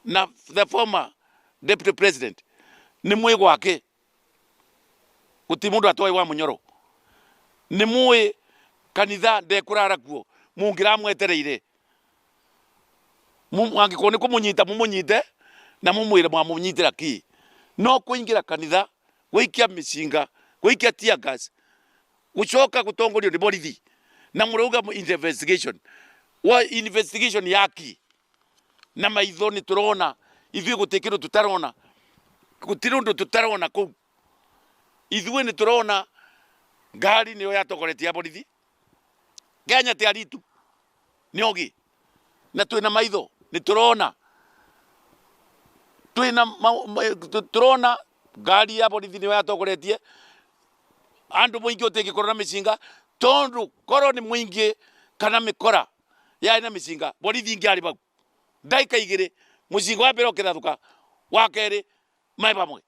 Na the former deputy president nĩ mwĩ gwake, gũtirĩ mũndũ atoĩ wa Mũnyoro. Nĩ mũĩ kanitha ndekũrara kuo, mũngĩramwetereire. Angĩkorwo nĩ kũmũnyita mũmũnyite na mũmwĩre mwamũnyitĩra kĩ. No kũingĩra kanitha, gũikia mĩcinga, gũikia tear gas, gũcoka gũtongorio nĩ borithi na mũrauga investigation. Wa investigation ya kĩ? Na maitho nĩ tũrona, ithuĩ gũtirĩ kĩndũ tũtarona, gũtirĩ ũndũ tũtarona kũu. Ithuĩ nĩ tũrona ngari nĩyo yatongoretie ya borithi. Kenya ti aritu, nĩ ogĩ na twĩna maitho nĩ tũrona, twĩna tũrona ngari ya borithi nĩyo yatongoretie andũ mũingĩ ũtĩngĩkorwo na mĩcinga, tondũ korwo nĩ mũingĩ kana mĩkora yarĩ na mĩcinga, borithi ingĩarĩ bau ndagĩka igĩrĩ, mũcinga wa mbere ũkĩrathũka, wa kerĩ maĩ pamwe.